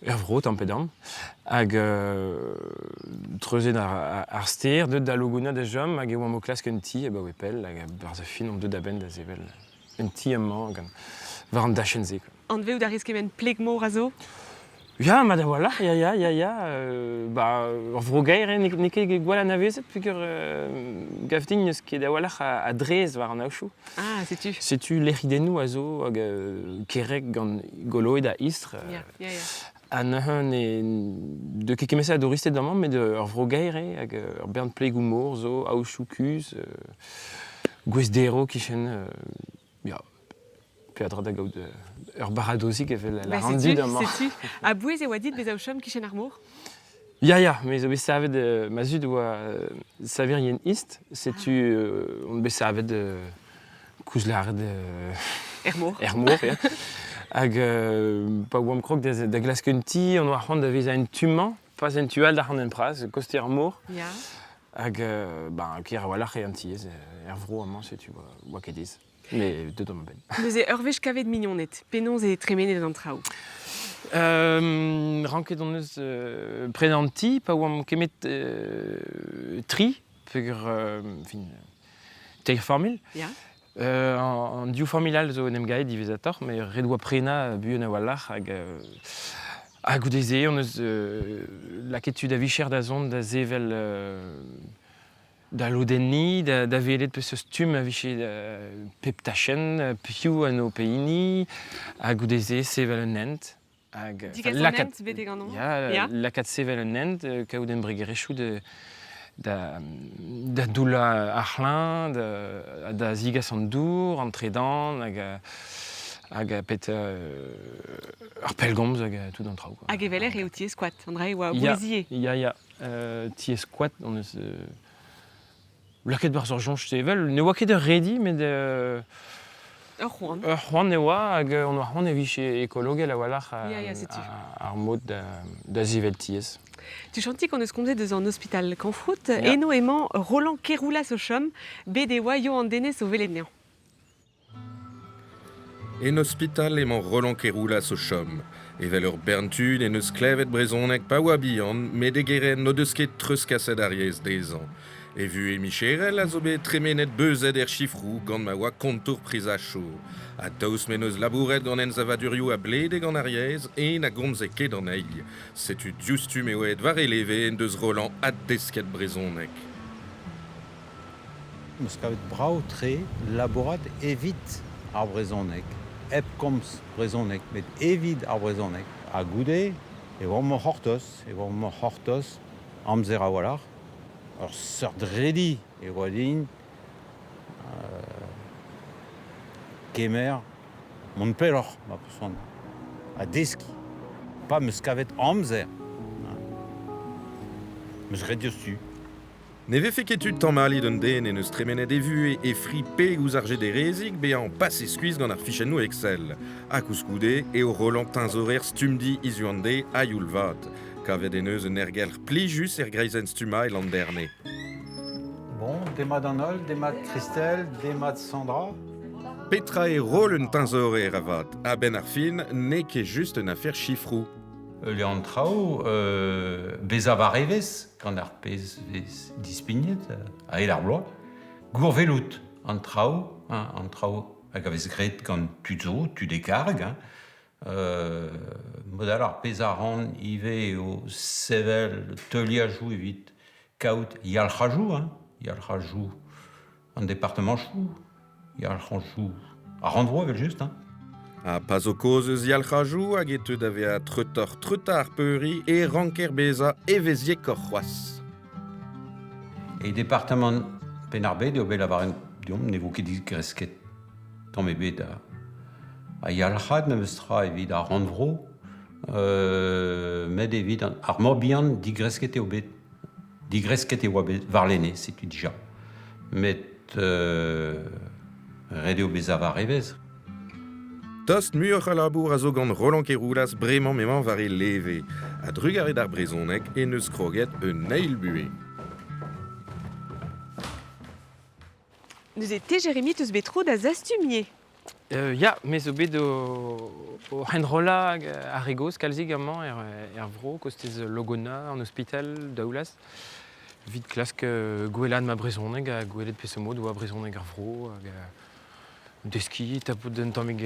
er vro tamm pe damm. Hag treuzet ar stêr, deuet da Logonna da chom, hag e oamp o klask un ti abaoe pell, hag a-barzh ar fin omp deuet a-benn da sevel un ti amañ gant war an dachenn-se. Anveout a rez kement pleg-mor a zo? Ya, mat a-walc'h, ya, ya, ya, ya. Ba, ur vro gaer, n'eo ket gwall anavezet peogwir gav din n'eus ket a-walc'h a drez war an aochoù. Ah, setu. Setu lec'hidennoù a zo hag kerreg gant goloet a istr. Ya, ya, ya. Ha neuze ne deu ket kement-se a douristed amañ, met ur vro gaer eo hag ur bern plegoù-mor zo, aochoù kuzh, gwez derv kichen, ya, peadra da gaout ur baradozig evel la randi amañ. Setu, A-bouez e oa dit bezañ o chom kichen ar mor? Ya, ya, me zo bet savet, ma zud oa saverien ist, setu on bet savet koulz lâret er mor. Er mor, ya. Hag pa oamp krog da glask un ti, on oa c'hoant da vezañ en tu-mañ, pas en tu all d'ar c'horn-pras, koste ar mor. Ya. Hag ben, ker a-walc'h eo an tiez er vro amañ, setu oa ket aes. Mais deut omp a-benn. Neuze, ur wech kavet mignoned, penaos eo tremenet an traoù? Ranket hon eus prenañ an ti pa oamp kemet tri, peogwir fin, teir familh. Ya. An div familh all zo en em gaet diwezhatoc'h, met ret oa prenañ buan a-walc'h hag ha goude-se hon eus lakaet tud a vicher da zont da sevel da lodenniñ, da welet peseurt stumm a vije pep tachenn, piv en ho pehini, ha goude-se sevel un hent. Hag, Digas an hent betek an oan. Ya, lakaat sevel un hent, kaout embregerezhioù da, da doullañ ar c'hleñv, da zigas an dour, an tredan, hag, hag pet ur pellgomz hag tout an traoù. Hag evel eo tiez koad, an dra e oa bouezier. Ya, ya. Tiez koad hon eus lakaet barzh ur soñj sevel. Ne oa ket ur redi, met ur c'hoant. Ur c'hoant e oa, hag on oa c'hoant e vije ekologel a-walc'h ar mod da sevel tiez. Tuchantik hon eus komzet eus an ospital Kanfrout. Eno emañ Roland Keroulas o chom. Bet e oa Yoann Denez o welet anezhañ. En ospital emañ Roland Keroulas o chom. Evel ur bern tud en deus klevet brezhoneg pa oa bihan met e gerent n'o deus ket treuzkaset ar yezh dezhañ. E vuhez micherel a zo bet tremenet beuzet er sifroù gant ma oa kontour prizachoù. Ha daoust m'en deus labouret gant ensavadurioù a blede gant ar yezh, eñ na gomze ket anezhi. Setu diouzhtu m'eo aet war e leve en deus Roland addesket brezhoneg. 'm eus kavet brav-tre labourat evit ar brezhoneg, hep komz brezhoneg, met evit ar brezhoneg. Ha goude e oamp o c'hortoz, e oamp o c'hortoz amzer a-walc'h. Ur seurt redi e oa din kemer mont pelloc'h ma peus c'hoant ha deskiñ. Pa 'm eus kavet amzer, 'm eus graet diouzhtu. Ne vefe ket tu tamalliñ d'un den en deus tremenet e vuhez e fri peg ouzh ar jederezig bezañ pase skuizh gant ar fichennoù Excel. Ha koulskoude eo Roland teñzorer Stumdi hiziv an deiz a-youl vat. Kavet en deus un aergelc'h plijus er greizenn stummañ e Landerne. Bon, demat an holl, demat Christelle, demat Sandra. Petra eo roll un teñzorer avat? A-benn ar fin, n'eo ket just un afer sifroù. Heuliañ an traoù, bezañ war evezh gant ar pezh vez dispignet a-hed ar bloaz, gourvelout an traoù, hein, an traoù hag a vez graet gant tud zo, tud e karg. Hein. Mod all ar pezh a ran ivez eo sevel teuliajoù evit kaout yalc'hajoù, hein, yalc'hajoù an departemantoù, yalc'hajoù ar rannvro evel-just. Hein. Ha pa zo kaoz eus yalc'hajoù hag e teu da vezañ treutoc'h-treutañ ar peuriñ e ranker bezañ evezhiekoc'h c'hoazh. E departamant Penn-ar-Bed eo bet lavaret deomp ne vo ket digresket tamm ebet a yalc'had memes tra evit ar rannvro, met evit ar Mor-Bihan digresket eo bet. Digresket e oa bet warlene, setu dija. Met ret eo bezañ war evezh. Tost muioc'h a labour a zo gant Roland Keroulas bremañ m'emañ war e leve. A-drugarez d'ar brezhoneg en deus kroget un eil buhez. Neuze te, Jérémy, teus bet tro da zastumier. Ya, me zo bet o, o enrollañ ar re gozh kalzik amañ er, er vro, kostez Logonna, an ospital, Daoulaz. Evit klask gwellaat ma brezhoneg ha gwelet peseurt mod oa brezhoneg ar vro hag deskiñ, tapout un tammig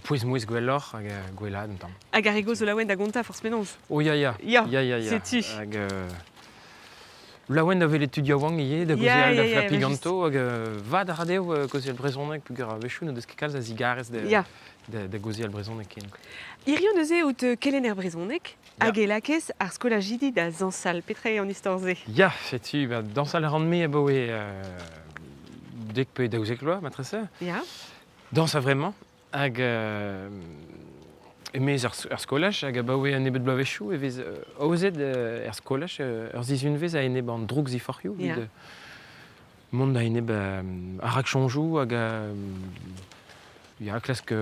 pouez-mouezh gwelloc'h hag gwellaat un tamm. Hag ar re gozh zo laouen da gontañ forzh penaos. Oh ya ya. Ya, ya, ya, ya. Setu. Hag laouen da welet tud yaouank ivez, da gaozeal, da flapiñ ganto hag vat a ra dezho kaozeal brezhoneg peogwir a-wechoù n'o deus ket kalz a zigarez da, da, da gaozeal brezhoneg ken. Hiziv neuze out kelenner brezhoneg hag e lakaez ar skolajidi da zañsal. Petra eo an istor-se? Ya, setu, ba, dañsal a ran-me abaoe 10 pe 12 vloaz matrese. Ya. Dañs a-vremañ. Hag e-maez ar skolaj, hag abaoe un nebeud bloavezhioù e vez aozet er skolaj ur sizhunvezh a-enep an droukziforc'hioù evit mont a-enep ar raksoñjoù hag ya, klask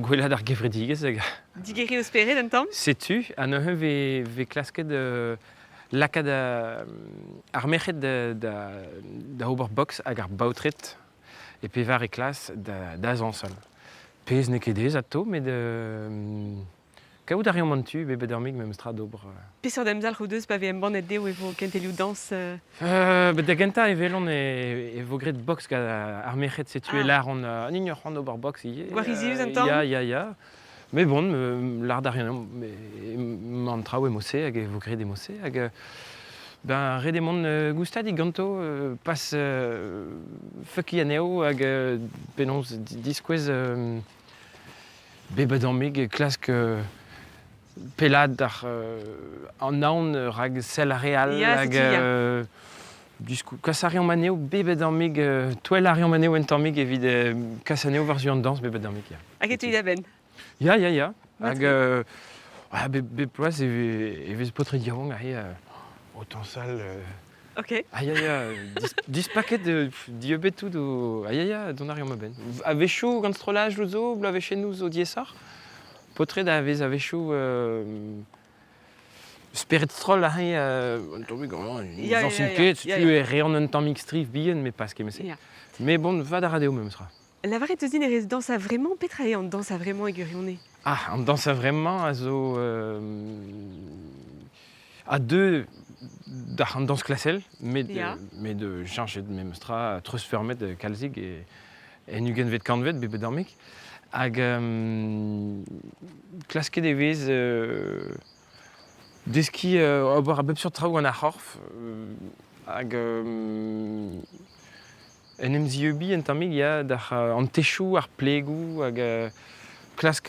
gwellaat ar gevredigezh. Hag... Digeriñ ho spered un tamm? Setu, ha neuze vez, vez klasket lakaat ar merc'hed da, da ober boks hag ar baotred e pevare klas da, da zañsal. Pezh n'eo ket aes atao, met kaout a reomp an tu bep ur memes tra d'ober. Peseurt emzalc'h o deus pa vez embannet dezho e vo kentelioù dañs Ba da gentañ e welont e, e vo graet boks gant ar merc'hed, setu e lâront ah, int ur c'hoant d'ober boks ivez. Gwarizius un tamm? Ya, ya, ya. Mais bon, lâret a reomp emañ an traoù e mod-se hag e vo graet e mod-se hag ben ret eo mont goustadik ganto, pas feukiñ anezho hag penaos diskouez bep a dammig klask pellaat ar an aon rak sell ar re all hag kas a reomp anezho bep a dammig, touell a reomp anezho un tammig evit kas anezho war-zu an dañs bep a dammig, ya. Hag e teuit a-benn? Ya, ya, ya. Hag ah, bep, bep bloaz e, e vez paotred yaouank aze o tañsal. Ok. Ah ya, ya, dis, dispaket, dieubet tout o... Ah ya, ya, dont a reomp a-benn. A-wechoù gant strollajoù zo, bloavezhennoù zo diaesoc'h. Paotred a vez a-wechoù spered stroll aze, un tammig, Ya, j'en ya, ya, ket, ya, setu ya. e reont un tammig striv bihan, mais pas kement-se. Ya. Mais bon, vad a ra dezho memes tra. Lavaret eus din e rez dañs a-vremañ, petra eo an dañs a-vremañ e gwirionez? Ah, an dañs a-vremañ a zo a deu d'ar an dañs klasel, met met cheñchet memes tra, treuzfeurmet kalzik e, en ugentvet kantved bep tammig. Hag klasket e vez deskiñ ober a bep seurt traoù gant ar c'horf hag En em zieubiñ un tammig ya d'ar an techoù, ar plegoù hag klask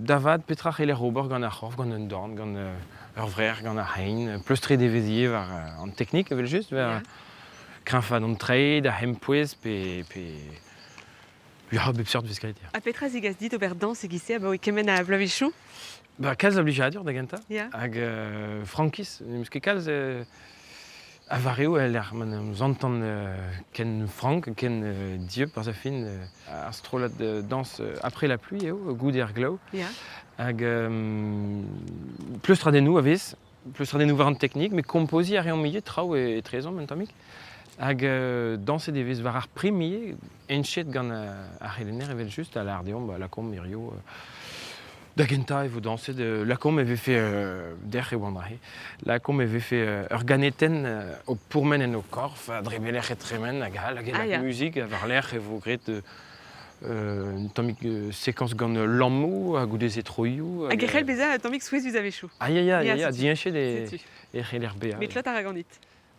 da vat petra c'heller ober gant ar c'horf, gant un dorn, gant ur vrec'h, gant ar c'hein. Pleustret e vez ivez war an teknik evel-just, war kreñfaat an treid, ar c'hempouez pe, pe ya, bep seurt vez graet. Ya. Ha petra zegas dit ober dañs e-giz-se abaoe kement a bloavezhioù? Ba, kalz a blijadur da gentañ. Ya. Hag frankiz, n'em eus ket kalz A vareoù e lec'h ma 'n em santan ken frank, ken dieub barzh ar fin. Ar strollad dañs Après la pluie eo, goude ar glav. Hag pleustradennoù a vez, pleustradennoù war an teknik, met kompoziñ a reomp ivez traoù etrezomp un tammig. Hag dañset e vez war ar prim ivez, henchet gant ar c'helenner evel-just, a lâr deomp, ba, lakaomp hirio Da gentañ e vo dañset lakaomp e vefe dec'h e oan aze lakaomp e vefe ur ganetenn o pourmen en ho korf dre belec'h e tremen hag all hag Ah, ya. muzik ha war-lerc'h e vo graet un tammig sekañs gant lammoù ha goude-se troioù Hag e c'hell bezañ un tammig souezhus a-wechoù. Ah ya ya Ya, ya ya setu. diheñchet e Setu. e c'heller bezañ. Met klot a ra ganit.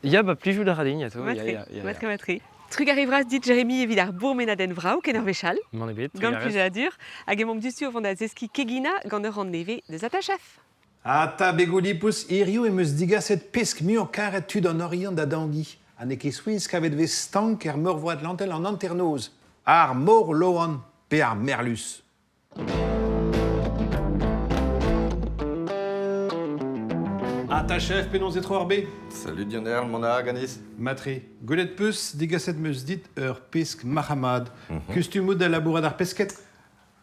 Ya ba plijout a ra din atav. Ya Mat-tre, ya ya. mat-tre, mat-tre. Trugarez vras dit, Jérémy, evit ar bourmenadenn vrav ken ur wech all. Mann ebet, Gant trugarez. plijadur. Hag emaomp diouzhtu o vont da zeskiñ keginañ gant ur rann nevez deus Atachef. Ata begoù-lipous, hiziv em eus digaset pesk muiañ-karet tud an Oriant da Dangi. Ha n'eo ket souezh kavet 'vez stank er Meurvor Atlantel an hanternoz. Ar mor-loan pe ar merluz. Ah, ta chef, penaos e tro ar be? Salut Lionel, mon a ganez. Matre, gwelet peus digaset meus dit ur pesk marc'hamad. Kustum out da labourat ar pesked?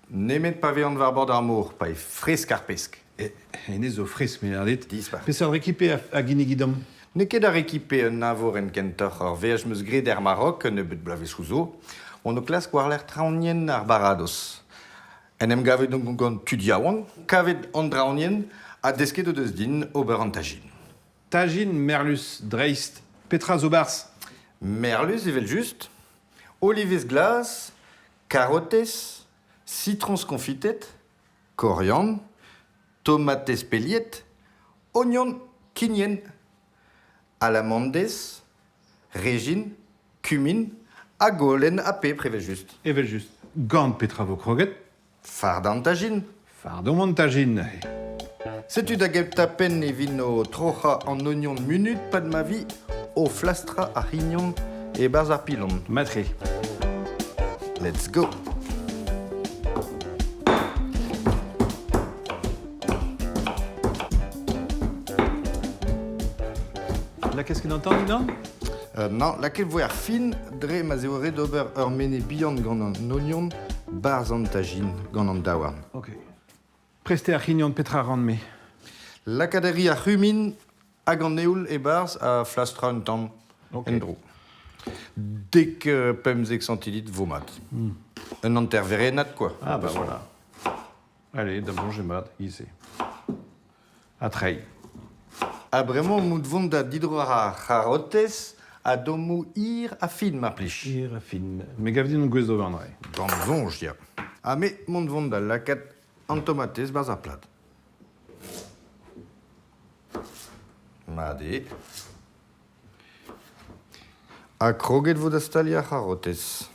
Nemet pa vezan war bord ar mor, pa eo fresk ar pesk. E, hennezh zo fresk, me dit. Dispar. Peseurt rekipe a, a ginnigit deomp? N'eo ket ar rekipe un eñvorenn kentoc'h ur veaj 'm eus graet er Marok un nebeud bloavezhioù zo, on o klask war-lerc'h traoñienn ar baradoz. En em gavet on gant tud yaouank, kavet an draoñienn ha desket o deus din ober an tajin. Tajin merlus dreist. Petra zo 'barzh? Merlus evel-just, olivez glas, karotez, sitroñs koñfitet, korian, tomatez peliet, ognon kignen, alamandez, rejin, kumin ha golen ha pepr evel-just. Evel-just. Gant petra vo kroget? Fardañ an tajin. Fardomp an tajin neuze. Setu da gentañ penn e vin o troc'hañ an ognon munut pad ma vi o flastrañ ar c'hignon e-barzh ar pilon. Matre. Let's go! Lakez ket an tan dindan? Nann, lakaet 'voe ar fin dre ma'z eo ret ober ur mene bihan gant an ognon 'barzh an tajin gant an daouarn. Ok. Prest eo ar c'hignon, petra 'ran-me? Lakaat a ri ar c'humin hag an eoul e-barzh ha flastrañ un tamm en-dro. Dek 15 centilitres vo mat. Un hanter-verennad quoi. Ah bah voilà. Allez, da soñj eo mat, e-se. Ha treiñ. Ha bremañ 'mout vont da didroañ ar c'harotez a dommoù hir ha fin mar plij. Hir ha fin. Me gav din on gouest d'ober an dra. Gant soñj, ya. Ha me mont vont da lakaat an tomatez 'barzh ar plad. Mat eo. Ha kroget 'vo da staliañ ar c'harotez.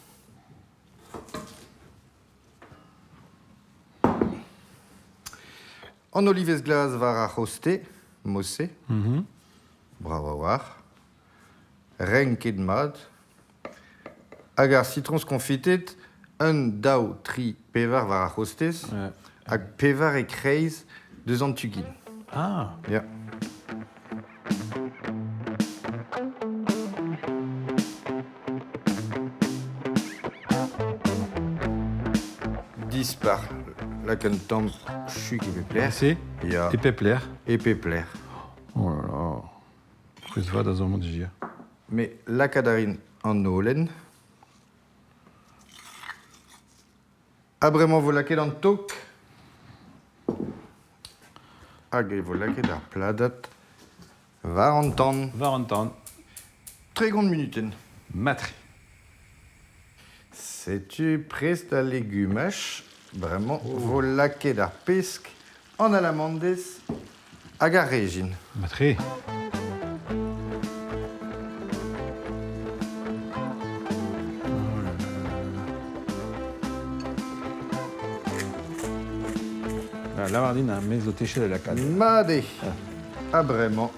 An olivez glas war ar c'hoste, mod-se. Brav a-walc'h. Renket mat. Hag ar sitroñs koñfitet, un, daou, tri, pevar war ar c'hostez. Hag pevar e-kreiz deus an tu-gin. Ah. Ya. Dispar. Lak un tamm chug e pep lec'h. C'est Ya. E pep lec'h. E pep lec'h. Oh là là. C'hwezh vat a zo amañ dija. Me lakaat a rin an holen. Ha bremañ 'vo lakaet an tok. Hag e vo lakaet ar pladad war an tan. War an tan. 30 munutenn. Matre. Setu prest al legumaj. Bremañ 'vo lakaet ar pesk, an alamandez hag ar rejin. Matre. Lavar din ar mez zo techet da lakaat. Mat eo. Ha bremañ,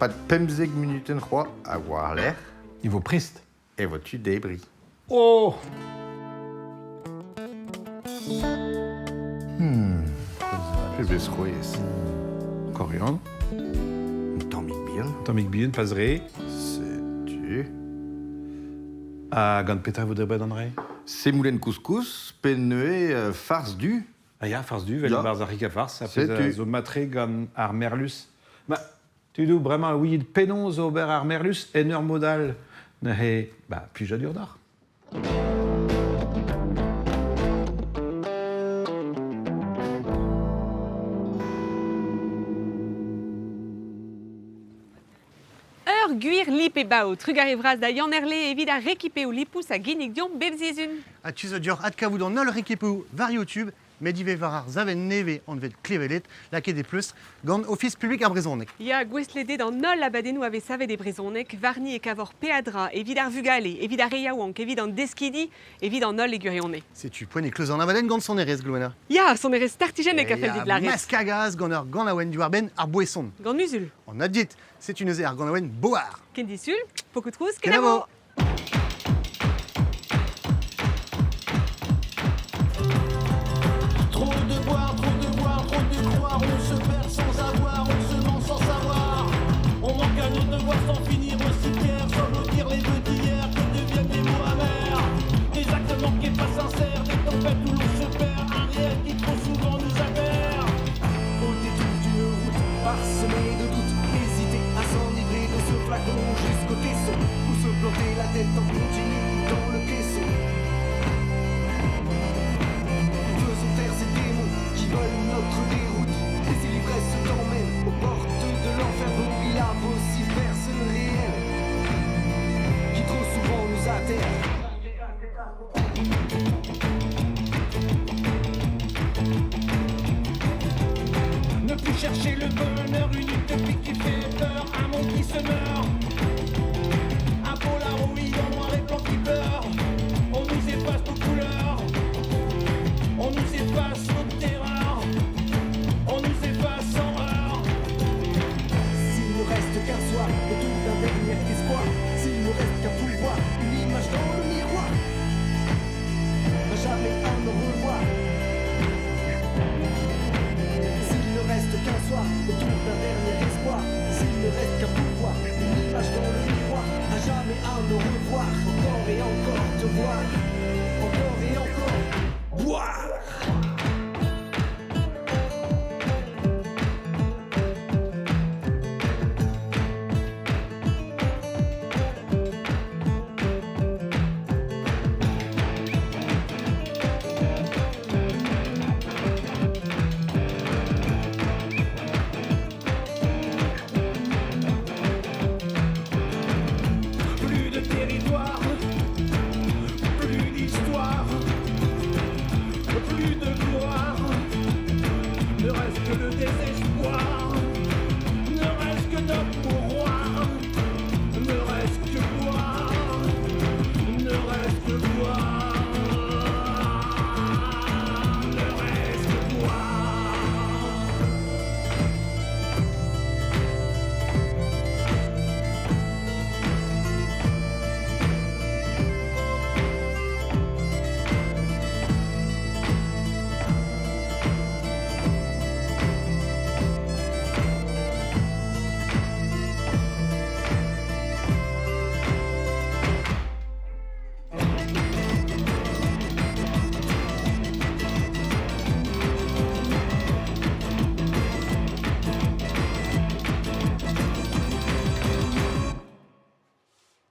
pad 15 munutenn c'hoazh ha war-lerc'h. E vo prest. E vo tu debriñ. Oh Pebezh c'hwezh. Korian. Un tammig bihan. Un tammig bihan, pas re. Setu. Ha gant petra e vo debret an re? Semoulenn couscous, pe neuze farz du. Ah ya, farz du, 'vel e-barzh ar c'hig-ha-farz, ar pezh a zo mat-tre gant ar merluz. Ma, tudoù, bremañ e ouiit penaos ober ar merluz en ur mod all. Neuze, ba, plijadur deoc'h. Ur gwir lip e bav. Trugarez vras da Yann Herle evit ar rekipeoù lipous a ginnig deomp bep sizhun. Ha tu zo deoc'h adkavout an holl rekipeoù war YouTube met ivez war ar savenn nevez anvet Klevelet, lakaet e pleustr gant Ofis publik ar brezhoneg. Ya, gouestlet eo d'an holl abadennoù a vez savet e brezhoneg. Warni e kavor peadra evit ar vugale, evit ar re yaouank, evit an deskidi, evit an holl e gwirionez. Setu poent e kleuz an abadenn gant sonerezh, Glouena. Ya, sonerezh startijennek a fell dit lâret. Maskagaz gant ur ganaouenn diwar-benn ar boeson. Gant muzul. An adit, setu neuze ar ganaouenn Boar. Ken disul, pokoù trouz, kenavo! Trop de boire, trop de boire, trop de croire, on se perd sans avoir, on se ment sans savoir. On manque à nos devoirs sans finir au cimetière, sans nous dire les vœux d'hier que deviennent des mots amers. Des actes manqués pas sincères, des tempêtes où l'on se perd, un réel qui trop souvent nous aberre. Au détour d'une route parsemée de doutes, hésiter à s'en Ne plus chercher le bonheur, une utopie qui fait peur, un monde qui se meurt.